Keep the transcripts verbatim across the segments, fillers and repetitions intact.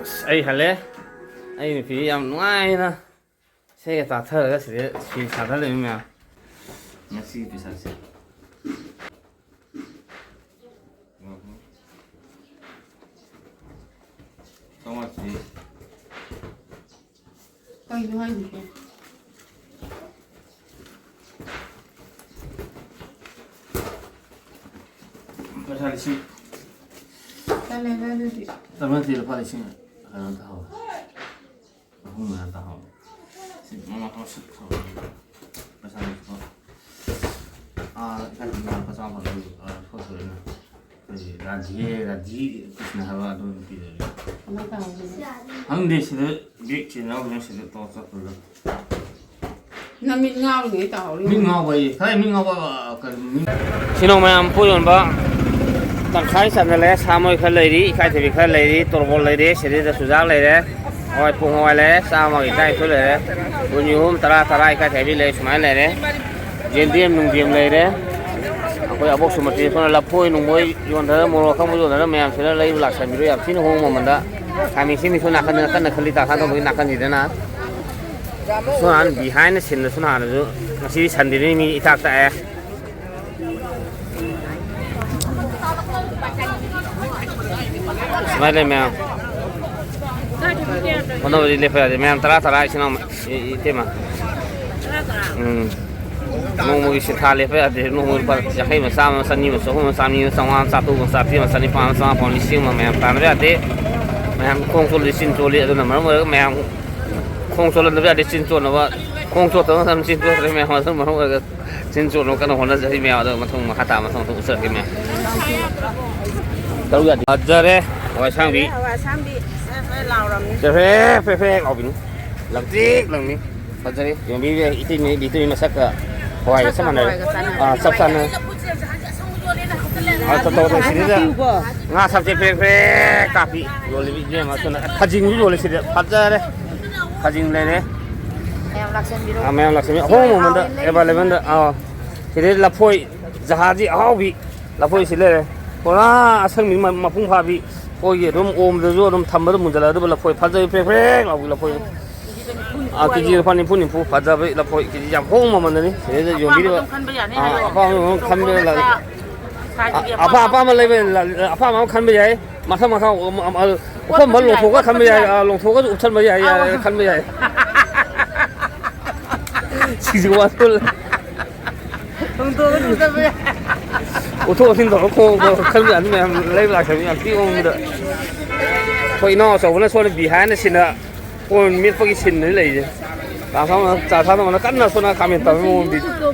ꯑꯁ, ꯑꯩ ꯍꯜꯂꯦ꯫ ꯑꯩ ꯅꯨꯄꯤ ꯌꯥꯝ ꯅꯨꯡꯉꯥꯏꯅ ꯏꯁꯩꯒ ꯇꯥꯊꯔꯒ ꯁꯤꯗ ꯁꯤ ꯁꯥꯟꯅ ꯂꯩꯕ ꯃꯌꯥꯝ꯫ ꯉꯁꯤꯒꯤ ꯄꯩꯁꯥꯁꯦ꯫ ꯆꯥꯝꯃꯉꯥ ꯆꯤꯅꯤ꯫ ꯀꯩꯅꯣ ꯍꯥꯏꯁꯤꯕꯣ? ꯄꯩꯁꯥ ꯂꯤꯁꯤꯡ ꯇꯜꯂꯦꯗ ꯑꯗꯨꯗꯤ꯫ ꯇꯔꯥꯃꯉꯥ ꯅꯠꯇꯦ, ꯂꯨꯄꯥ ꯂꯤꯁꯤꯡ ꯀꯩꯅꯣ ꯇꯥꯍꯧꯋꯦ꯫ ꯑꯍꯨꯝ ꯃꯌꯥ ꯇꯥꯍꯧꯋꯦ꯫ ꯁꯤ ꯃꯃꯥ ꯈꯔ ꯁꯨꯠ ꯇꯧꯔꯒ ꯄꯩꯁꯥ ꯂꯩꯇꯕ꯫ ꯑꯥ, ꯏꯀꯥꯏ ꯈꯨꯝꯅꯕ ꯂꯨꯄꯥ ꯆꯥꯝꯃ ꯐꯪꯉꯦ꯫ ꯑꯥ, ꯊꯣꯛꯇꯣꯔꯦꯅ꯫ ꯑꯩꯈꯣꯏꯒꯤ ꯔꯥꯙꯦ, ꯔꯥꯙꯤ ꯀ꯭ꯔꯤꯁꯅ ꯍꯥꯏꯕ ꯑꯗꯨ ꯅꯨꯄꯤꯗꯨꯅꯤ꯫ ꯀꯃꯥꯏ ꯇꯧꯍꯧꯗꯣꯏꯅꯣ? ꯈꯪꯗꯦ, ꯁꯤꯗ ꯕꯦꯛ ꯆꯦꯟ ꯌꯥꯎꯗꯅ ꯁꯤꯗ ꯇꯧꯔ ꯆꯠꯄꯗ꯫ ꯅꯃꯤꯠ ꯉꯥꯎꯔꯤꯉꯩ ꯇꯧꯍꯧꯔꯤ꯫ ꯃꯤꯠ ꯉꯥꯎꯕ ꯑꯩ, ꯀꯗꯥꯏ ꯃꯤꯠ ꯉꯥꯎꯕ, ꯑ, ꯀꯩꯅꯣ, ꯃꯤꯠ ꯁꯤ ꯅꯣꯡꯃꯌꯥꯝ ꯄꯣꯠ ꯌꯣꯟꯕ ꯇꯪꯈꯥꯏ ꯆꯟꯖꯜꯂꯦ꯫ ꯁꯥ ꯃꯔꯣꯏ ꯈꯔ ꯂꯩꯔꯤ, ꯏꯀꯥꯏꯊꯕꯤ ꯈꯔ ꯂꯩꯔꯤ, ꯇꯣꯔꯕꯣꯠ ꯂꯩꯔꯤ, ꯁꯤꯗꯩꯗ ꯆꯨꯖꯥꯛ ꯂꯩꯔꯦ, ꯍꯋꯥꯏ ꯄꯣꯡ ꯍꯋꯥꯏ ꯂꯩꯔꯦ, ꯆꯥꯝꯃꯒꯤ ꯇꯔꯥꯅꯤꯊꯣꯏ ꯂꯩꯔꯦ, ꯀꯨꯟꯒꯤ ꯑꯍꯨꯝ, ꯇꯔꯥ, ꯇꯔꯥ, ꯏꯀꯥꯏꯊꯕꯤ ꯂꯩ, ꯁꯨꯃꯥꯏꯅ ꯂꯩꯔꯦ꯫ ꯌꯦꯟꯗꯦꯝ ꯅꯨꯡꯗꯦꯝ ꯂꯩꯔꯦ꯫ ꯑꯩꯈꯣꯏ ꯑꯕꯣꯛ ꯁꯨꯃꯇꯤ ꯁꯣꯝꯗ ꯂꯐꯣꯏ ꯅꯨꯡꯃꯣꯏ ꯌꯣꯟꯊꯔ, ꯃꯣꯔꯣꯛ ꯑꯀꯪꯕ ꯌꯣꯟꯊꯔ ꯃꯌꯥꯝꯁꯤꯅ ꯂꯩꯕ ꯂꯥꯛꯁꯟꯕꯤꯔꯣ꯫ ꯌꯥꯝ ꯊꯤꯅ ꯍꯣꯡꯕ ꯃꯃꯜꯗ꯫ ꯁꯥꯃꯤꯁꯤ ꯃꯤꯁꯨ ꯅꯥꯀꯟꯗ ꯀꯟꯅ ꯈꯜꯂꯤ, ꯇꯥ ꯁꯥꯟꯗꯧꯕꯒꯤ ꯅꯥꯀꯟꯁꯤꯗꯅ꯫ ꯁꯣꯝ ꯅꯥꯀꯟ behind ꯁꯤꯟꯗ ꯁꯣꯝ ꯅꯥꯀꯟꯗꯁꯨ ꯉꯁꯤꯗꯤ ꯁꯟꯗꯦꯅꯤ ꯃꯤ ꯏꯇꯥꯛ ꯇꯥꯛꯑꯦ꯫ ꯁꯨꯃꯥꯏꯅ ꯂꯩ ꯃꯌꯥꯝ꯫ ꯍꯣꯠꯅꯕꯗꯤ ꯂꯦꯞꯄ ꯌꯥꯗꯦ꯫ ꯃꯌꯥꯝ ꯇꯔꯥ ꯇꯔꯥ ꯏꯆꯤꯟ ꯏꯅꯥꯎ ꯏ-, ꯏꯇꯩꯃ꯫ ꯎꯝ꯫ ꯅꯣꯡꯃꯒꯤ ꯁꯤꯟꯊꯥ ꯂꯦꯞꯄ ꯌꯥꯗꯦ꯫ ꯅꯣꯡꯃꯒꯤ ꯂꯨꯄꯥ ꯌꯥꯡꯈꯩ ꯑꯃ, ꯆꯥꯝꯃ ꯑꯃ, ꯆꯅꯤ ꯑꯃ, ꯆꯍꯨꯝ ꯑꯃ, ꯆꯥꯝꯃꯔꯤ ꯑꯃ, ꯆꯥꯝꯃꯉꯥ ꯑꯃ, ꯆꯥꯇ꯭ꯔꯨꯛ ꯑꯃ, ꯆꯥꯇ꯭ꯔꯦꯠ ꯑꯃ, ꯆꯅꯤꯄꯥꯟ ꯑꯃ, ꯆꯥꯃꯥꯄꯟ ꯑꯃ, ꯂꯤꯁꯤꯡ ꯑꯃ ꯃꯌꯥꯝ ꯇꯥꯟꯅꯕ ꯌꯥꯗꯦ꯫ ꯃꯌꯥꯝ ꯈꯣꯡ ꯆꯣꯠꯂꯗꯤ ꯆꯤꯟ ꯆꯣꯠꯂꯤ꯫ ꯑꯗꯨꯅ ꯃꯔꯝ ꯑꯣꯏꯔꯒ ꯃꯌꯥꯝ ꯈꯣꯡ ꯆꯣꯠꯍꯟꯗꯕ ꯌꯥꯗꯦ꯫ ꯆꯤꯟ ꯆꯣꯠꯅꯕ, ꯈꯣꯡ ꯆꯣꯠꯇꯕ ꯃꯇꯝꯗ ꯆꯤꯟ ꯆꯣꯠꯇ꯭ꯔꯦ ꯃꯌꯥꯝ꯫ ꯑꯗꯨꯅ ꯃꯔꯝ ꯑꯣꯏꯔꯒ ꯆꯤꯟ ꯆꯣꯠꯅꯕ ꯀꯟꯅ ꯍꯣꯠꯅꯖꯔꯤ ꯃꯌꯥꯝ꯫ ꯑꯗꯣ ꯃꯊꯪ ꯃꯈꯥ ꯇꯥꯕ ꯃꯊꯪ ꯃꯊꯪ ꯎꯠꯆꯔꯛꯀꯦ ꯃꯌꯥꯝ꯫ ꯇꯔꯨꯛ ꯌꯥꯗꯦ꯫ ꯐꯖꯔꯦ꯫ ꯍꯋꯥꯏ ꯑꯁꯥꯡꯕꯤ꯫ ꯍꯋꯥꯏ ꯑꯁꯥꯡꯕꯤ꯫ ꯐꯦ ꯐꯦ ꯂꯥꯎꯔꯝꯅꯤ꯫ ꯐꯦ ꯐꯦ ꯐꯦ ꯐꯦ ꯂꯥꯎꯕꯤꯅꯤ꯫ ꯂꯪꯇ꯭ꯔꯤꯛ ꯂꯪꯅꯤ꯫ ꯐꯖꯔꯦ꯫ ꯌꯦꯡꯕꯤꯌꯨ, ꯏꯇꯩꯃ, ꯏꯇꯩꯃ ꯃꯁꯛꯀ ꯍꯋꯥꯏꯒ ꯆꯞ ꯃꯥꯟꯅꯔꯦ꯫ ꯍꯋꯥꯏꯒ ꯆꯥꯟꯅꯔꯦ꯫ ꯑꯥ, ꯆꯞ ꯆꯥꯟꯅꯔꯦ꯫ ꯑꯥ, ꯇꯧ, ꯇꯧ, ꯇꯧ, ꯁꯤꯗꯩꯗ ꯉꯥ ꯁꯝꯆꯦꯠ ꯐ꯭ꯔꯦꯛ ꯐ꯭ꯔꯦꯛ ꯀꯥꯞꯄꯤ꯫ ꯌꯣꯜꯂꯤꯕꯤ ꯏꯕꯦꯝꯃ ꯑꯁꯣꯝꯗ ꯈꯖꯤꯡꯁꯨ ꯌꯣꯜꯂꯤ ꯁꯤꯗ꯫ ꯐꯖꯔꯦ꯫ ꯈꯖꯤꯡ ꯂꯩꯔꯦ꯫ ꯃꯌꯥꯝ ꯂꯥꯛꯁꯟꯕꯤꯔꯣ꯫ ꯑꯥ, ꯃꯌꯥꯝ ꯂꯥꯛꯁꯟꯕꯤꯔꯣ꯫ ꯁꯤ ꯑꯍꯣꯡꯕ ꯃꯃꯜꯗ, ꯍꯥꯎꯋꯦ, ꯂꯩꯔꯤꯁꯤ available ꯗ꯫ ꯑꯥ꯫ ꯁꯤꯗꯩ ꯂꯐꯣꯏ, ꯖꯍꯥꯖꯤ ꯑꯍꯥꯎꯕꯤ꯫ ꯂꯐꯣꯏ ꯁꯤ ꯂꯩꯔꯦ꯫ ꯄꯨꯔꯥ ꯑꯁꯪꯕꯤ ꯃ-, ꯃꯄꯨꯡ ꯐꯥꯕꯤ꯫ ꯑꯩꯈꯣꯏꯒꯤ ꯑꯗꯨꯝ ꯑꯣꯝꯗꯁꯨ ꯑꯗꯨꯝ ꯊꯝꯕꯗ ꯃꯨꯟꯖꯜꯂꯛꯑꯗꯕ ꯂꯐꯣꯏ ꯐꯖꯕ ꯄ꯭ꯔꯦꯛ ꯄ꯭ꯔꯦꯛ ꯂꯥꯎꯕꯤ ꯂꯐꯣꯏ꯫ ꯀꯦ ꯖꯤ ꯂꯨꯄꯥ ꯅꯤꯐꯨ ꯅꯤꯐꯨ ꯐꯖꯕ ꯂꯐꯣꯏ ꯀꯦ ꯖꯤ ꯌꯥꯝ ꯍꯣꯡꯕ ꯃꯃꯜꯗꯅꯤ ꯁꯤꯗꯩꯗ ꯌꯣꯟꯕꯤꯔꯤꯕ꯫ ꯑꯗꯨꯝ ꯈꯟꯕ ꯌꯥꯅꯤ ꯍꯥꯏꯌꯣ꯫ ꯑꯄꯥꯝꯕ ꯑꯗꯨꯝ ꯈꯟꯕ ꯌꯥꯏ꯫ ꯑꯄꯥꯝ ꯑꯄꯥꯝꯕ ꯂꯩꯕ ꯑꯄꯥꯝꯕ ꯑꯃ ꯈꯟꯕ ꯌꯥꯏ꯫ ꯃꯊꯪ ꯃꯈꯥ ꯎꯐꯝꯕ ꯂꯣꯡꯊꯣꯛꯑꯒ ꯈꯟꯕ ꯌꯥꯏ꯫ ꯂꯣꯡꯊꯣꯛꯑꯒꯁꯨ ꯎꯞꯁꯟꯕ ꯌꯥꯏ꯫ ꯈꯟꯕ ꯌꯥꯏ꯫ ꯁꯤꯁꯨ ꯋꯥꯊꯣꯛ꯫ ꯍꯣꯡꯗꯣꯛꯑꯒ ꯑꯗꯨꯝ ꯆꯠꯄ ꯌꯥꯏ꯫ ꯑꯣꯟꯊꯣꯛ ꯑꯣꯟꯁꯤꯟ ꯇꯧꯔꯒ ꯈꯣꯡ ꯈꯣꯡ ꯈꯟꯕ ꯌꯥꯅꯤ ꯃꯌꯥꯝ ꯂꯩꯕ ꯂꯥꯛꯆꯕ ꯌꯥꯝ ꯊꯤ ꯍꯣꯡꯕꯗ꯫ ꯑꯩꯈꯣꯏ ꯏꯅꯥꯎ ꯑꯆꯧꯕꯅ ꯁꯣꯝꯗ ꯕꯤꯍꯥꯏꯅ ꯁꯤꯅ ꯀꯣꯟ ꯃꯦꯠꯄꯒꯤ ꯁꯤꯟꯗꯅꯤ ꯂꯩꯔꯤꯁꯦ꯫ ꯆꯥ ꯊꯛꯅꯕ ꯆꯥ ꯊꯛꯅꯕꯅ ꯀꯟꯅ ꯁꯣꯝꯗ ꯈꯥꯃꯦꯟ ꯇꯝꯕꯒꯤ ꯃꯑꯣꯡꯗꯤ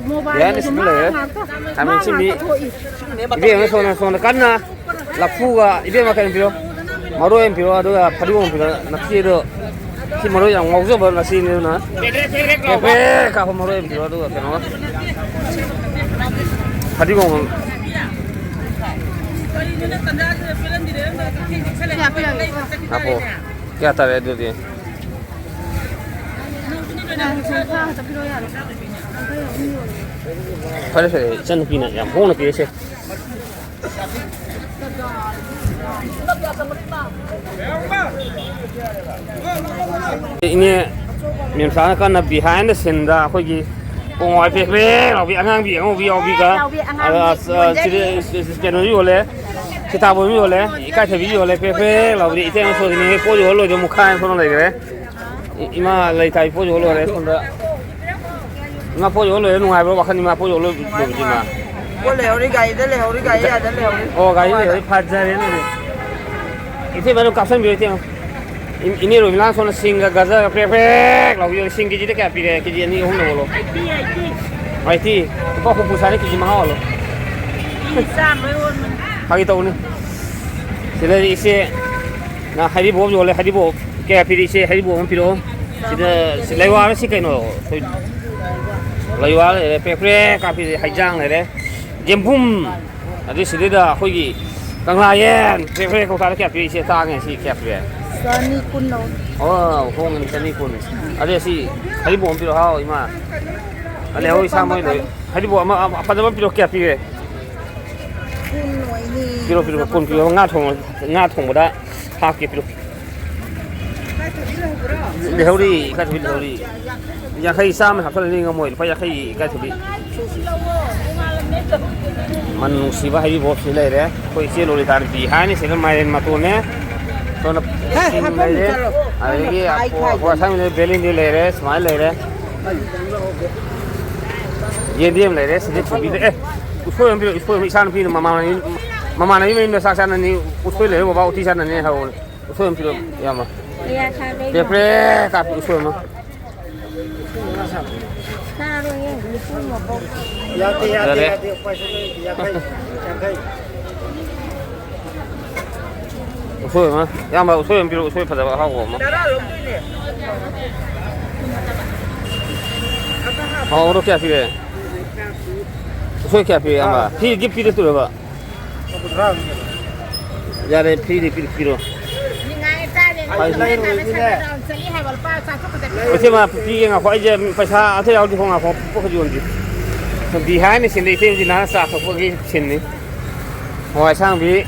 ꯕꯤꯍꯥꯏꯅ ꯁꯤꯟꯗ ꯂꯩꯔꯦ꯫ ꯈꯥꯃꯦꯟ ꯁꯤꯟꯕꯤ ꯏꯕꯦꯝꯅ ꯁꯣꯝꯗ ꯁꯣꯝꯗ ꯀꯟꯅ ꯂꯐꯨꯒ ꯏꯕꯦꯝꯃ ꯀꯩꯅꯣ ꯄꯤꯔꯣ꯫ ꯃꯔꯣꯏ ꯑꯃ ꯄꯤꯔꯣ ꯑꯗꯨꯒ ꯐꯗꯤꯒꯣꯝ ꯄꯤꯔꯣ ꯅꯈꯤꯗꯣ꯫ ꯁꯤ ꯃꯔꯣꯏ ꯌꯥꯝ ꯉꯥꯎꯖꯕ ꯅꯁꯤꯅꯤ ꯑꯗꯨꯅ ꯄꯦꯛ ꯄꯦꯛ ꯀꯥꯞꯄ ꯃꯔꯣꯏ ꯑꯃ ꯄꯤꯔꯣ ꯑꯗꯨꯒ ꯀꯩꯅꯣ ꯐꯗꯤꯒꯣꯝ ꯑꯃ꯫ ꯉꯥꯏꯈꯣ꯫ ꯀꯌꯥ ꯇꯥꯔꯦ ꯑꯗꯨꯗꯤ? ꯐꯔꯦ ꯐꯔꯦ ꯏꯆꯟꯅꯨꯄꯤꯅ ꯌꯥꯝ ꯍꯣꯡꯅ ꯄꯤꯔꯤꯁꯦ꯫ ꯏꯅꯦ ꯃꯦꯝꯆꯥꯅ ꯀꯟꯅ behind the scene ꯗ ꯑꯩꯈꯣꯏꯒꯤ ꯄꯣꯡꯍꯋꯥꯏ ꯄꯦꯛ ꯄꯦꯛ ꯂꯥꯎꯕꯤ ꯑꯉꯥꯡꯕꯤ ꯑꯉꯧꯕꯤ ꯌꯥꯎꯕꯤꯒ ꯌꯥꯎꯕꯤ ꯑꯉꯥꯡꯕꯤ ꯑꯗ, ꯑ, ꯌꯣꯟꯖꯔꯤ꯫ ꯁꯤꯗ ꯀꯩꯅꯣꯁꯨ ꯌꯣꯜꯂꯦ꯫ ꯁꯤꯇꯥꯕꯣꯟꯁꯨ ꯌꯣꯜꯂꯦ꯫ ꯏꯀꯥꯏꯊꯕꯤꯁꯨ ꯌꯣꯜꯂꯦ꯫ ꯄꯦꯛ ꯄꯦꯛ ꯂꯥꯎꯕꯤ ꯏꯇꯩꯃ ꯁꯣꯏꯗꯅ ꯄꯣꯠ ꯌꯣꯜ ꯂꯣꯏꯗ ꯃꯨꯛꯈꯥꯏ ꯑꯃ ꯊꯣꯛꯅ ꯂꯩꯈ꯭ꯔꯦ꯫ ꯏ-, ꯏꯃꯥ ꯂꯩꯊꯥꯏ ꯄꯣꯠ ꯌꯣꯜ ꯂꯣꯏꯔꯦ ꯁꯣꯝꯗ꯫ ꯏꯃꯥ ꯄꯣꯠ ꯌꯣꯜ ꯂꯣꯏꯔꯦ ꯅꯨꯡꯉꯥꯏꯕ꯭ꯔꯣ? ꯋꯥꯈꯜ ꯏꯃꯥ ꯄꯣꯠ ꯌꯣꯜ ꯂꯣꯏꯕꯁꯤ ꯏꯃꯥ꯫ ꯄꯣꯠ ꯂꯩꯍꯧꯔꯤ, ꯒꯥꯔꯤꯗ ꯂꯩꯍꯧꯔꯤ, ꯒꯥꯔꯤ ꯌꯥꯗ ꯂꯩꯍꯧꯔꯤ꯫ ꯑꯣ, ꯒꯥꯔꯤ ꯂꯩꯍꯧꯔꯤ, ꯐꯖꯔꯦ ꯑꯗꯨꯗꯤ꯫ ꯏꯇꯩꯃ ꯑꯗꯨꯝ ꯀꯥꯞꯁꯟꯕꯤꯔꯣ ꯏꯇꯩꯃ꯫ ꯏ-, ꯏꯅꯦ ꯔꯣꯃꯤꯂꯥ ꯁꯣꯝꯗ ꯁꯤꯡꯒ ꯒꯖꯔꯒ ꯄ꯭ꯔꯦꯛ ꯄ꯭ꯔꯦꯛ ꯂꯥꯎꯕꯤ ꯌꯣꯜꯂꯤ꯫ ꯁꯤꯡ ꯀꯦꯖꯤꯗ ꯀꯌꯥ ꯄꯤꯔꯦ? ꯀꯦꯖꯤ ꯑꯅꯤ ꯑꯍꯨꯝꯗ ꯑꯣꯜꯂꯣ꯫ Eighty, eighty. ꯑꯩꯠꯇꯤ? ꯂꯨꯄꯥ ꯍꯨꯝꯐꯨ ꯁꯥꯔꯦ, ꯀꯦꯖꯤ ꯃꯉꯥ ꯑꯣꯜꯂꯣ꯫ ꯃꯤ ꯆꯥꯝꯃ ꯂꯣꯏ ꯑꯣꯟꯕꯅꯤ꯫ ꯐꯥꯒꯤ ꯇꯧꯕꯅꯤ꯫ ꯁꯤꯗꯗꯤ ꯏꯆꯦ ꯅ ꯍꯩꯔꯤꯕꯣꯞ ꯌꯣꯜꯂꯦ, ꯍꯩꯔꯤꯕꯣꯞ ꯀꯌꯥ ꯄꯤꯔꯤ ꯏꯆꯦ? ꯍꯩꯔꯤꯕꯣꯞ ꯑꯃ ꯄꯤꯔꯛꯑꯣ꯫ ꯁꯤꯗ ꯁꯤ ꯂꯩꯋꯥꯔ ꯁꯤ ꯀꯩꯅꯣ? ꯑꯩꯈꯣꯏ ꯂꯩꯋꯥꯔ ꯂꯩꯔꯦ, ꯄ꯭ꯔꯦꯛ ꯄ꯭ꯔꯦꯛ ꯀꯥꯞꯄꯤꯔꯦ, ꯍꯩꯖꯥꯡ ꯂꯩꯔꯦ, ꯌꯦꯟꯕꯨꯝ, ꯑꯗꯩ ꯁꯤꯗꯩꯗ ꯑꯩꯈꯣꯏꯒꯤ ꯀꯪꯂꯥ ꯌꯦꯟ ꯄ꯭ꯔꯦꯛ ꯄ꯭ꯔꯦꯛ ꯀꯧꯇꯥꯗ ꯀꯌꯥ ꯄꯤꯔꯤ ꯏꯆꯦ? ꯇꯥꯡꯉꯦ ꯁꯤ ꯀꯌꯥ ꯄꯤꯔꯦ? ꯆꯅꯤ ꯀꯨꯟ ꯂꯧ꯫ ꯑꯣ, ꯍꯣꯡꯉꯦ, ꯆꯅꯤ ꯀꯨꯟ꯫ ꯑꯗꯩ ꯁꯤ ꯍꯩꯔꯤꯕꯣꯞ ꯑꯃ ꯄꯤꯔꯛꯑꯣ ꯍꯥꯎ ꯏꯃꯥ꯫ ꯑꯗꯩ ꯍꯧꯖꯤꯛ ꯁꯥ ꯃꯣꯏ ꯂꯣꯏ꯫ ꯍꯩꯔꯤꯕꯣꯞ ꯑꯃ, ꯑꯃ ꯐꯖꯕ ꯑꯃ ꯄꯤꯔꯛꯑꯣ, ꯀꯌꯥ ꯄꯤꯔꯦ? ꯀꯨꯟ ꯂꯣ꯫ ꯄꯤꯔꯣ, ꯄꯤꯔꯣ, ꯀꯨꯟ ꯄꯤꯔꯣ, ꯉꯥ ꯊꯣꯡ-, ꯉꯥ ꯊꯣꯡꯕꯗ ꯍꯥꯞꯀꯦ, ꯄꯤꯔꯣ꯫ ꯏꯀꯥꯏꯊꯕꯤ ꯂꯩꯍꯧꯕ꯭ꯔꯣ? ꯂꯩꯍꯧꯔꯤ, ꯏꯀꯥꯏꯊꯕꯤ ꯂꯩꯍꯧꯔꯤ꯫ ꯌꯥꯡꯈꯩ ꯆꯥꯝꯃ ꯍꯥꯞꯆꯜꯂꯗꯤ ꯉꯝꯃꯣꯏ, ꯂꯨꯄꯥ ꯌꯥꯡꯈꯩ ꯏꯀꯥꯏꯊꯕꯤ꯫ ꯃꯟ ꯅꯨꯡꯁꯤꯕ ꯍꯩꯔꯤꯕꯣꯞꯁꯤ ꯂꯩꯔꯦ꯫ ꯑꯩꯈꯣꯏ ꯏꯆꯦ ꯂꯣꯂꯤꯇꯥꯅ ꯄꯤ ꯍꯥꯏꯅꯤ, ꯁꯤꯗ ꯃꯥꯏꯔꯦꯟ ꯃꯇꯣꯟꯅꯦ꯫ ꯁꯣꯝꯗ ꯍꯦ, ꯁꯤꯡ ꯍꯥꯐꯝ ꯂꯩꯔꯦ꯫ ꯆꯠꯂꯣ꯫ ꯑꯗꯒꯤ ꯈꯥꯏ ꯈꯥꯏ ꯑꯩꯈꯣꯏ ꯑꯁꯥꯡꯕꯤꯗ ꯕꯦꯂꯦꯟꯗ꯭ꯔꯤ ꯂꯩꯔꯦ, ꯁꯨꯃꯥꯏꯅ ꯂꯩꯔꯦ꯫ ꯌꯦꯟꯗꯦꯝ ꯂꯩꯔꯦ, ꯁꯤꯗ ꯀꯣꯕꯤꯗ-, ꯑꯦ, ꯎꯁꯣꯏ ꯑꯃ ꯄꯤꯔꯛꯑꯣ, ꯎꯁꯣꯏ ꯑꯃ ꯏꯆꯥ ꯅꯨꯄꯤꯅ ꯃꯃꯥꯟꯅꯕꯤ, ꯃꯃꯥꯟꯅꯕꯤ ꯃꯌꯨꯝꯗ ꯆꯥꯛ ꯆꯥꯅꯅꯤ, ꯎꯁꯣꯏ ꯂꯩꯔꯦ, ꯕꯕꯥ ꯎꯇꯤ ꯆꯥꯅꯅꯤ ꯍꯥꯏꯍꯧꯕꯅꯦ꯫ ꯎꯁꯣꯏ ꯑꯃ ꯄꯤꯔꯛꯑꯣ, ꯏꯌꯥꯝꯕ꯫ ꯀꯌꯥ ꯁꯥꯒꯦ? ꯄꯦꯄ꯭ꯔꯦ ꯀꯥꯞꯄꯤ ꯎꯁꯣꯏ ꯑꯃ꯫ ꯆꯥꯔꯣꯏꯌꯦ, ꯅꯤꯐꯨ ꯃꯄꯧ꯫ ꯌꯥꯗꯦ, ꯌꯥꯗꯦ, ꯌꯥꯔꯦ꯫ ꯌꯥꯗꯦ, ꯎꯄꯥꯏ ꯁꯨꯡꯂꯩ ꯂꯩꯇꯦ, ꯌꯥꯡꯈꯩ, ꯌꯥꯡꯈꯩ꯫ ꯎꯁꯣꯏ ꯑꯃ, ꯏꯌꯥꯝꯕ, ꯎꯁꯣꯏ ꯑꯃ ꯄꯤꯔꯛꯑꯣ, ꯎꯁꯣꯏ ꯐꯖꯕ ꯑꯍꯥꯎꯕ ꯑꯃ꯫ ꯇꯔꯥ ꯂꯧꯗꯣꯏꯅꯦ꯫ ꯍꯥꯎꯕꯗꯣ ꯀꯌꯥ ꯄꯤꯔꯦ? ꯎꯁꯣꯏ ꯀꯌꯥ ꯄꯤꯔꯦ, ꯏꯌꯥꯝꯕ? ꯐꯤ ꯒꯤꯐ ꯄꯤꯔꯛꯇꯣꯏꯔꯕ? ꯌꯥꯔꯦ, ꯐ꯭ꯔꯤꯗꯤ ꯄꯤꯔꯛꯄꯤꯔꯣ꯫ ꯅꯤꯡꯉꯥꯏ ꯆꯥꯔꯦ꯫ ꯐꯥꯏ꯫ ꯂꯩꯔꯣꯏ, ꯁꯤꯅꯦ꯫ ꯆꯠꯂꯤ ꯍꯥꯏꯕ ꯂꯨꯄꯥ ꯆꯥꯇ꯭ꯔꯨꯛ ꯈꯛꯇ ꯄꯤꯔꯛꯑꯣ꯫ ꯏꯆꯦꯃ, ꯄꯤꯒꯦ, ꯉꯥꯏꯈꯣ, ꯑꯩꯁꯦ ꯄꯩꯁꯥ ꯑꯝꯇ ꯌꯥꯎꯗꯦ, ꯉꯥꯏꯈꯣ, ꯄꯣꯠ ꯈꯔ ꯌꯣꯟꯒꯦ꯫ ꯁꯨꯝ ꯕꯤꯍꯥꯏꯅ ꯁꯤꯟꯗ ꯏꯆꯦ ꯎꯖꯤꯅꯥꯅ ꯆꯥ ꯊꯛꯄꯒꯤ ꯁꯤꯟꯅꯤ꯫ ꯍꯋꯥꯏ ꯑꯁꯥꯡꯕꯤ,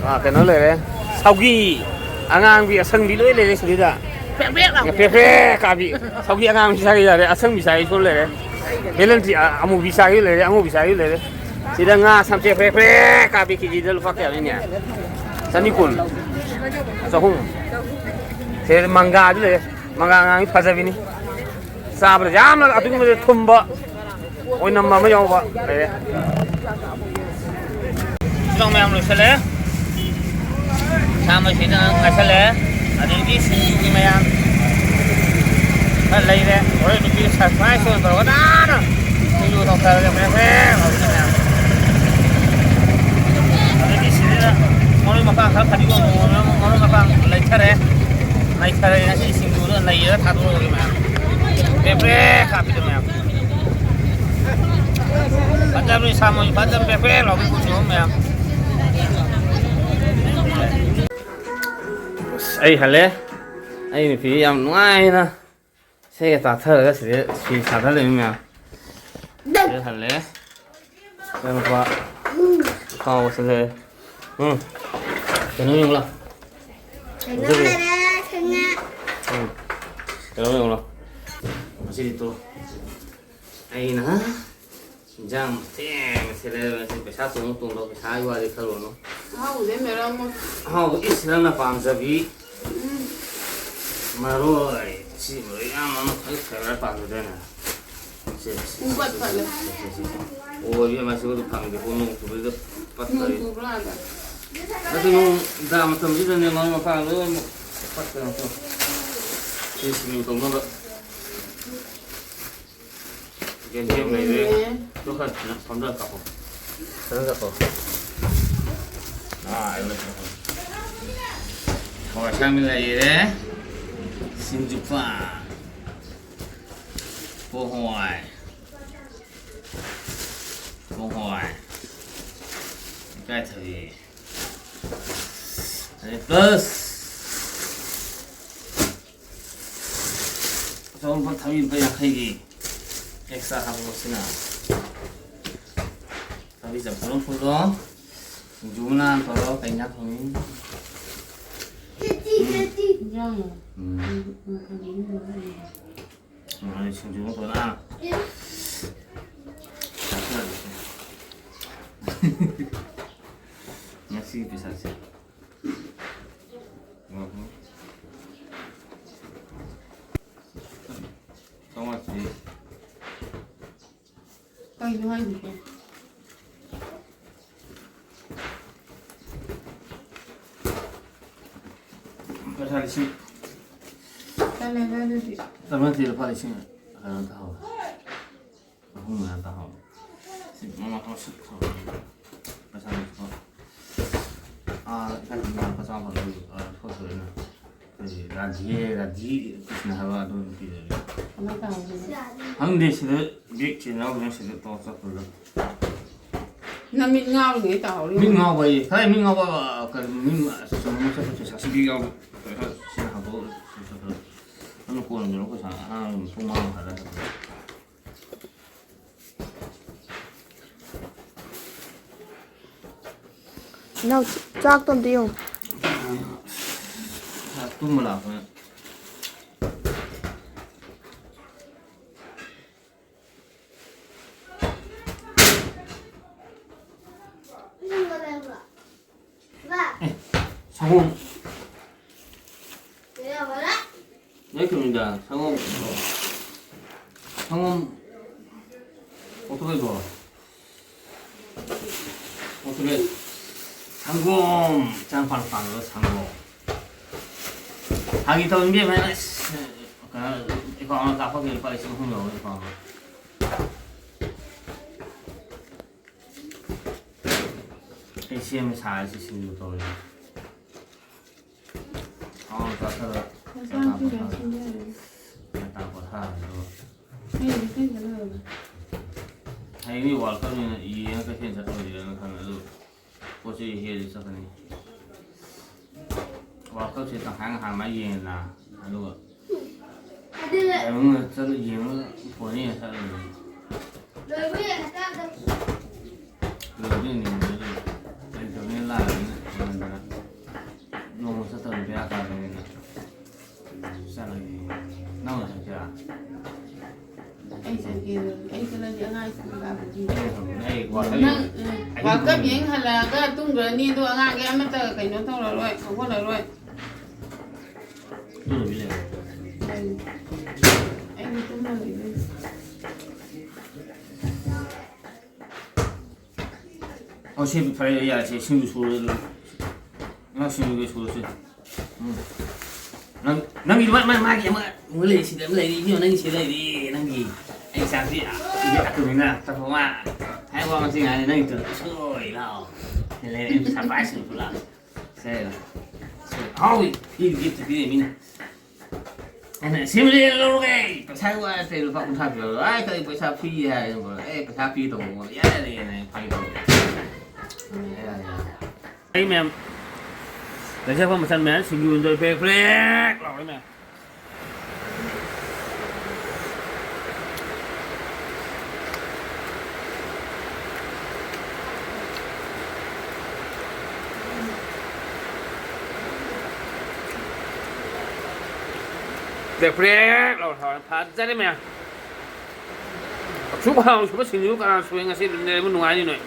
ꯑꯥ, ꯀꯩꯅꯣ ꯂꯩꯔꯦ, ꯁꯧꯒꯤ, ꯑꯉꯥꯡꯕꯤ, ꯑꯁꯪꯕꯤ ꯂꯣꯏ ꯂꯩꯔꯦ ꯁꯤꯗꯩꯗ꯫ ꯄꯦꯛ ꯄꯦꯛ ꯂꯥꯎꯕꯤ꯫ ꯄꯦꯛ ꯄꯦꯛ ꯀꯥꯕꯤ꯫ ꯁꯧꯒꯤ ꯑꯉꯥꯡꯕꯤ ꯆꯥꯒꯦ ꯌꯥꯔꯦ, ꯑꯁꯪꯕꯤ ꯆꯥꯒꯦꯁꯨ ꯂꯩꯔꯦ꯫ ꯕꯦꯂꯟꯗ꯭ꯔꯤ, ꯑ-, ꯑꯃꯨꯕꯤ ꯆꯥꯒꯦ ꯂꯩꯔꯦ, ꯑꯉꯧꯕꯤ ꯆꯥꯒꯦ ꯂꯩꯔꯦ꯫ ꯁꯤꯗ ꯉꯥ ꯁꯝꯆꯦꯠ ꯄ꯭ꯔꯦꯛ ꯄ꯭ꯔꯦꯛ ꯀꯥꯕꯤ ꯀꯦꯖꯤꯗ ꯂꯨꯄꯥ ꯀꯌꯥꯅꯣꯅꯦ? ꯆꯅꯤ ꯀꯨꯟ꯫ ꯆꯍꯨꯝ꯫ ꯁꯤꯗ ꯃꯪꯒ꯭ꯔꯥꯁꯨ ꯂꯩꯔꯦ꯫ ꯃꯪꯒ꯭ꯔꯥ ꯑꯉꯥꯡꯕꯤ ꯐꯖꯕꯤꯅꯤ꯫ ꯆꯥꯕꯗ ꯌꯥꯝꯅ ꯑꯗꯨꯛꯀꯤ ꯃꯇꯤꯛ ꯊꯨꯝꯕ ꯑꯣꯏꯅꯝꯕ ꯑꯃ ꯌꯥꯎꯕ ꯂꯩꯔꯦ꯫ ꯇꯤꯜꯍꯧ ꯃꯌꯥꯝ ꯂꯣꯏꯁꯤꯜꯂꯦ꯫ ꯁꯥ ꯃꯩꯁꯤꯗ ꯉꯥꯏꯁꯜꯂꯦ꯫ ꯑꯗꯒꯤ ꯁꯤꯡꯖꯨꯒꯤ ꯃꯌꯥꯝ ꯈꯔ ꯂꯩꯔꯦ꯫ ꯍꯣꯔꯦꯟ ꯅꯨꯄꯤ surprise ꯑꯣꯏꯅ ꯇꯧꯔꯒ ꯅꯥꯟꯅ ꯁꯤꯡꯖꯨ ꯇꯧꯊꯔꯒꯦ꯫ ꯐ꯭ꯔꯦ ꯐ꯭ꯔꯦ ꯂꯥꯎꯕꯤꯗ ꯃꯌꯥꯝ꯫ ꯑꯗꯒꯤ ꯁꯤꯗ ꯃꯔꯣꯏ ꯃꯄꯥꯡ ꯈꯔ, ꯐꯗꯤꯒꯣꯝ, ꯃꯔꯣꯏ ꯃꯄꯥꯡ ꯂꯩꯊꯔꯦ꯫ ꯂꯩꯊꯔꯦ꯫ ꯉꯁꯤ ꯁꯤꯡꯖꯨꯗ ꯅꯩꯔꯒ ꯊꯥꯗꯣꯛꯑꯒꯦ ꯃꯌꯥꯝ꯫ ꯐ꯭ꯔꯦ ꯐ꯭ꯔꯦ ꯀꯥꯞꯄꯤꯗ ꯃꯌꯥꯝ꯫ ꯐꯖꯕꯅꯤ ꯁꯥ ꯃꯣꯏ ꯐꯖꯕ ꯄꯦꯛ ꯄꯦꯛ ꯂꯥꯎꯕ ꯎꯁꯣꯏ ꯃꯌꯥꯝ꯫ ꯑꯁ, ꯑꯩ ꯍꯜꯂꯦ꯫ ꯑꯩ ꯅꯨꯄꯤ ꯌꯥꯝ ꯅꯨꯡꯉꯥꯏꯅ ꯏꯁꯩꯒ ꯇꯥꯊꯔꯒ ꯁꯤꯗ ꯁꯤ ꯁꯥꯊꯔ ꯂꯩꯕ ꯃꯌꯥꯝ꯫ ꯁꯤꯗ ꯍꯜꯂꯦ꯫ ꯏꯆꯥꯅꯨꯄꯥ ꯍꯥꯎꯕꯁꯨ ꯂꯩꯔꯦ꯫ ꯎꯝ꯫ ꯀꯩꯅꯣ ꯌꯦꯡꯉꯨ ꯂꯥꯎ꯫ ꯀꯩꯅꯣ ꯂꯩꯔꯦ, ꯈꯪꯉꯦ꯫ ꯎꯝ꯫ ꯀꯩꯅꯣ ꯌꯦꯡꯉꯨ ꯂꯥꯎ꯫ ꯉꯁꯤꯗꯤ ꯇꯣ꯫ ꯑꯩꯅ ꯏꯟꯖꯥꯡ ꯃꯊꯦꯜ ꯃꯊꯦꯜ ꯂꯩꯔꯒ ꯉꯁꯤ ꯄꯩꯁꯥ ꯇꯣꯡꯕ ꯇꯣꯡꯗꯕ ꯄꯩꯁꯥꯒꯤ ꯋꯥꯗꯤ ꯈꯜꯂꯨꯔꯅꯨ꯫ ꯑꯍꯥꯎꯕꯗꯤ ꯃꯌꯥꯝ ꯑꯃ꯫ ꯑꯍꯥꯎꯕ ꯏꯁ ꯅꯪꯅ ꯄꯥꯝꯖꯕꯤ꯫ ꯎꯝ꯫ ꯃꯔꯣꯏ꯫ ꯁꯤ ꯃꯔꯣꯏ ꯌꯥꯝ ꯑꯃ ꯈꯔ ꯈꯔ ꯄꯥꯝꯖꯗꯥꯏꯅꯦ? ꯁꯦ, ꯁꯦ, ꯄꯨꯡꯄꯠ ꯁꯦ, ꯄꯠꯂꯦ꯫ ꯁꯦ, ꯁꯦ, ꯁꯦ꯫ ꯑꯣ, ꯏꯕꯦꯝꯃ, ꯁꯤꯕꯨꯗꯤ ꯐꯪꯗꯦꯀꯣ, ꯅꯣꯡ ꯆꯨꯕꯁꯤꯗ ꯄꯠꯈ꯭ꯔꯦ꯫ ꯅꯣꯡ ꯆꯨꯕ꯭ꯔꯥ ꯑꯗ? ꯑꯗꯨ ꯅꯣꯡ ꯇꯥ ꯃꯇꯝꯁꯤꯗꯅꯦ, ꯃꯔꯣꯏ ꯃꯄꯥꯡ ꯂꯣꯏꯅꯃꯛ ꯄꯠꯈ꯭ꯔꯦ꯫ ꯁꯤ ꯁꯤꯃꯦꯟ ꯇꯧꯅꯕ꯫ ꯌꯦꯟꯗꯦꯝ ꯂꯩꯔꯦ꯫ ꯎꯝ꯫ ꯑꯗꯨ ꯈꯔ ꯐꯝꯗꯔ ꯀꯥꯞꯄꯣ꯫ ꯐꯖꯅ ꯀꯥꯞꯄꯣ꯫ ꯑꯥ, ꯑꯗꯨ ꯍꯋꯥꯏ ꯑꯁꯥꯡꯕꯤ ꯂꯩꯔꯦ꯫ ꯁꯤꯡꯖꯨꯄꯥ꯫ ꯄꯣꯡ ꯍꯋꯥꯏ꯫ ꯄꯣꯡ ꯍꯋꯥꯏ꯫ ꯏꯀꯥꯏꯊꯕꯤ꯫ ꯑꯗꯩ plus ꯑꯆꯧꯕ ꯊꯕꯤ ꯂꯨꯄꯥ ꯌꯥꯡꯈꯩꯒꯤ extra ꯍꯥꯞꯄꯛꯄꯁꯤꯅ ꯊꯕꯤ ꯆꯝꯐꯨꯠ ꯑꯃ ꯐꯨꯠꯂꯣ꯫ ꯁꯤꯡꯖꯨ ꯃꯅꯥ ꯑꯃ ꯇꯧꯔꯣ꯫ ꯀꯩ ꯏꯟꯖꯥꯡ ꯊꯣꯡꯉꯤ? ꯏꯟꯖꯥꯡꯂꯣ? ꯎꯝ꯫ ꯎꯝ, ꯎꯝ, ꯎꯝ, ꯎꯝ, ꯎꯝ꯫ ꯎꯝ, ꯑꯗꯩ ꯁꯤꯡꯖꯨ ꯑꯃ ꯇꯧꯔꯣ꯫ ꯑꯥ꯫ ꯆꯥꯊꯔꯒꯦ꯫ ꯉꯁꯤꯒꯤ ꯄꯩꯁꯥꯁꯦ꯫ ꯎꯝ꯫ ꯆꯥꯝꯃꯉꯥ ꯄꯤ꯫ ꯀꯩꯅꯣ ꯍꯥꯏꯁꯤꯕꯣ? ꯄꯩꯁꯥ ꯂꯤꯁꯤꯡ ꯇꯜꯂꯦꯗ ꯑꯗꯨꯗꯤ꯫ ꯇꯔꯥꯃꯉꯥ ꯂꯨꯄꯥ ꯂꯤꯁꯤꯡ ꯀꯩꯅꯣ ꯇꯥꯍꯧꯋꯦ꯫ ꯑꯍꯨꯝ ꯃꯌꯥ ꯇꯥꯍꯧꯋꯦ꯫ ꯁꯤ ꯃꯃꯥ ꯈꯔ ꯁꯠ ꯇꯧꯔꯒ ꯄꯩꯁꯥ ꯂꯤꯁꯤꯡ ꯑꯥ, ꯏꯀꯥꯏ ꯈꯨꯝꯅ ꯂꯨꯄꯥ ꯆꯥꯝꯃ ꯐꯪꯉꯦ꯫ ꯑꯥ, ꯊꯣꯛꯇꯣꯔꯦꯅ꯫ ꯑꯩꯈꯣꯏꯒꯤ ꯔꯥꯙꯦ, ꯔꯥꯙꯤ ꯀ꯭ꯔꯤꯁꯅ ꯍꯥꯏꯕ ꯑꯗꯨ ꯅꯨꯄꯤꯗꯨꯅꯤ꯫ ꯀꯃꯥꯏ ꯇꯧꯍꯧꯗꯣꯏꯅꯣ? ꯈꯪꯗꯦ, ꯁꯤꯗ ꯕꯦꯛ ꯆꯦꯟ ꯌꯥꯎꯗꯅ ꯁꯤꯗ ꯇꯧꯔ ꯆꯠꯄꯗ꯫ ꯅꯃꯤꯠ ꯉꯥꯎꯔꯤꯉꯩ ꯇꯧꯍꯧꯔꯤ꯫ ꯃꯤꯠ ꯉꯥꯎꯕ ꯑꯩ, ꯈꯔ ꯃꯤꯠ ꯉꯥꯎꯕ, ꯀꯩꯅꯣ, ꯃꯤꯠ ꯉꯥ-, ꯁꯨꯝ ꯃꯁꯛ ꯃꯁꯛ ꯁꯥꯁꯤꯡꯕꯤ ꯌꯥꯎꯕ, ꯀꯩꯅꯣ, ꯁꯤꯅ ꯍꯥꯡꯗꯣꯛꯑꯒ ꯁꯨꯝ ꯆꯠꯄꯗ꯫ ꯅꯪꯅ ꯀꯣꯟꯅ ꯄꯨꯡ ꯃꯉꯥ ꯃꯈꯥꯏ ꯑꯗꯥꯏ ꯆꯠꯄꯗ꯫ ꯏꯅꯥꯎ, ꯆꯥꯛꯇꯣ ꯑꯝꯇ ꯌꯦꯡꯉꯨ꯫ ꯇꯨꯝꯕ ꯂꯥꯛꯄꯅꯦ꯫ ꯑꯦ, ꯁꯪꯒꯣꯝ꯫ ꯅꯣꯏ ꯀꯩꯅꯣꯗ ꯁꯪꯒꯣꯝ, ꯁꯪꯒꯣꯝ ꯑꯣꯛꯇꯣ ꯂꯩꯕ꯭ꯔꯣ? ꯑꯣꯛꯇꯣ ꯂꯩ꯫ ꯁꯪꯒꯣꯝ! ꯏꯆꯥꯅꯨꯄꯥꯅ ꯄꯥꯝꯖꯕ ꯁꯪꯒꯣꯝ꯫ ꯐꯥꯒꯤ ꯇꯧꯅꯤ ꯏꯕꯦꯝꯃ, ꯑꯁ, ꯀꯩꯅꯣ, ꯑꯦꯀꯥꯎꯟꯗ ꯀꯥꯞꯄꯛꯀꯦ, ꯂꯨꯄꯥ ꯂꯤꯁꯤꯡ ꯑꯍꯨꯝ ꯌꯧꯔꯦ ꯑꯦꯀꯥꯎꯟꯗ꯫ ꯑꯩ ꯁꯦꯝꯃꯦ ꯁꯥꯔꯦ ꯁꯤ ꯁꯤꯡꯖꯨ ꯇꯧꯔꯤꯁꯦ꯫ ꯑꯥ, ꯆꯥꯊꯔ-, ꯃꯆꯥ ꯅꯨꯄꯤꯒ ꯆꯥꯊꯔ-, ꯁꯤꯟꯅꯔꯦ꯫ ꯉꯟꯇꯥ ꯄꯣꯊꯥꯔꯅꯤ ꯑꯗꯨꯒ꯫ ꯑꯩꯗꯤ ꯀꯩꯗ ꯂꯩꯔꯕ? ꯍꯌꯦꯡꯗꯤ ꯋꯥꯔꯜ ꯀꯞꯅꯤꯅ ꯌꯦꯡꯉ ꯀꯩꯊꯦꯜ ꯆꯠꯂꯨꯁꯤꯔꯅ ꯈꯟꯕ ꯑꯗꯨ ꯄꯣꯠ ꯆꯩ ꯍꯦꯛꯑ ꯆꯠꯀꯅꯤ꯫ ꯋꯥꯔꯜ ꯀꯞꯁꯦ ꯇꯪꯈꯥꯏ ꯉꯥꯏꯍꯥꯛ ꯃꯥ ꯌꯦꯡꯉꯦꯗꯅ, ꯑꯗꯨꯒ ꯑꯗꯨꯅ ꯀꯩꯅꯣꯝ ꯆꯠꯂ ꯌꯦꯡꯉꯒ ꯐꯣꯟ ꯌꯦꯡꯉ ꯆꯠꯂꯨꯔꯦ꯫ ꯂꯣꯏꯕ ꯌꯦꯡꯉ ꯆꯥꯗꯕ꯫ ꯂꯣꯏꯕ ꯌꯦꯡꯅꯤꯡꯕꯗꯨ ꯂꯩꯇꯕꯅꯤꯅ ꯂꯥꯛꯑꯕꯅꯤꯅ ꯌꯦꯡꯗꯅ ꯅꯣꯡꯃ ꯆꯠꯇꯕ ꯕꯦꯔꯥ ꯀꯥꯗꯧꯅꯤꯅ꯫ ꯆꯠꯂꯒꯦ꯫ ꯅꯪ ꯑꯣꯏꯅ ꯆꯠꯀꯦꯔꯥ? ꯑꯩ ꯆꯠꯀꯦ꯫ ꯑꯩ ꯆꯠꯂꯗꯤ ꯑꯉꯥꯡ ꯁ꯭ꯀꯨꯜ ꯀꯥꯕꯗꯤ꯫ ꯑꯩ ꯋꯥꯀꯔ ꯅꯪ, ꯌꯦꯡ-, ꯎꯝ, ꯑꯍꯤꯡ ꯋꯥꯀꯞ ꯇꯨꯝ-, ꯌꯦꯡ ꯍꯜꯂꯛꯑꯒ ꯇꯨꯝꯈ꯭ꯔꯅꯤ, ꯑꯗꯨ ꯑꯉꯥꯡꯒꯩ ꯑꯃꯠꯇ ꯀꯩꯅꯣ ꯇꯧꯔꯔꯣꯏ, ꯍꯧꯒꯠꯂꯔꯣꯏ꯫ ꯇꯨꯝꯗꯕꯤ ꯂꯩꯔꯣ꯫ ꯂꯩ꯫ ꯑꯩꯗꯤ ꯇꯨꯝꯃ ꯂꯩꯗꯣꯏꯅꯤ꯫ ꯑꯣ, ꯁꯤ ꯐꯔꯦ, ꯌꯥꯔꯦ, ꯁꯤ ꯁꯤꯡꯖꯨ ꯁꯨꯔꯣ ꯑꯗꯨ꯫ ꯉꯥ ꯁꯤꯡꯖꯨ ꯁꯨꯔꯣ ꯁꯤ꯫ ꯎꯝ꯫ ꯅꯪ, ꯅꯪꯒꯤ ꯃꯥ-, ꯃꯥ-, ꯃꯥꯒꯤ ꯑꯃ, ꯑꯃ ꯂꯩꯔꯤ, ꯁꯤꯗ ꯑꯃ ꯂꯩꯔꯤ, ꯏꯕꯦꯝꯃ, ꯅꯪꯒꯤ ꯁꯤꯗ ꯂꯩꯔꯤ, ꯅꯪꯒꯤ꯫ ꯑꯩ ꯆꯥꯛꯁꯤ, ꯑꯥ, ꯏꯕꯦꯝꯃ, ꯑꯇꯣꯝꯕꯤꯅ ꯆꯠꯄ ꯃꯥ ꯍꯥꯏꯕ ꯃꯁꯤꯡ ꯍꯥꯏꯔꯦ, ꯅꯪꯒꯤ ꯇꯨ ꯁꯣꯏ ꯂꯥꯎ꯫ ꯁꯤ ꯂꯩꯔꯦ, ꯑꯩ ꯄꯩꯁꯥ ꯄꯥꯏ ꯁꯤꯡꯖꯨ ꯂꯥꯎ꯫ ꯁꯦ, ꯁꯦ, ꯍꯥꯎ, ꯏ ꯒꯤꯐ ꯄꯤꯔꯦ ꯃꯤꯅ꯫ ꯑꯩꯅ ꯁꯤꯃꯗꯤ ꯂꯧꯔꯒꯦ, ꯄꯩꯁꯥꯒꯤ ꯋꯥ ꯅꯠꯇꯦ, ꯂꯨꯄꯥ ꯀꯨꯟꯊ꯭ꯔꯥ ꯄꯤꯔꯛꯑꯣ꯫ ꯑꯥꯏ, ꯀꯔꯤ ꯄꯩꯁꯥ ꯐ꯭ꯔꯤ ꯍꯥꯏ? ꯑꯦ, ꯄꯩꯁꯥ ꯐ꯭ꯔꯤ ꯇꯧꯕ ꯌꯥꯔꯦꯅ ꯑꯩ ꯐꯥꯒꯤ ꯇꯧꯕ꯫ ꯌꯥꯔꯦ, ꯌꯥꯔꯦ꯫ ꯑꯩ ꯃꯌꯥꯝ, ꯂꯩꯖꯕ ꯃꯆꯜ ꯃꯌꯥꯝ ꯁꯤꯡꯖꯨ ꯑꯣꯏꯅ ꯇꯧꯔꯦ, ꯄ꯭ꯔꯦꯛ ꯄ꯭ꯔꯦꯛ ꯂꯥꯎꯔꯦ ꯃꯌꯥꯝ꯫ ꯄ꯭ꯔꯦꯛ ꯄ꯭ꯔꯦꯛ ꯂꯥꯎꯔ ꯍꯥꯎꯔꯦ꯫ ꯐꯖꯔꯦ ꯃꯌꯥꯝ꯫ ꯑꯁꯨꯛ ꯍꯥꯎꯅ ꯁꯨꯕ ꯁꯤꯡꯖꯨ ꯀꯅꯥ ꯁꯨꯏ ꯉꯁꯤ? ꯂꯩꯕ ꯅꯨꯡꯉꯥꯏꯅꯤ ꯅꯣꯏ꯫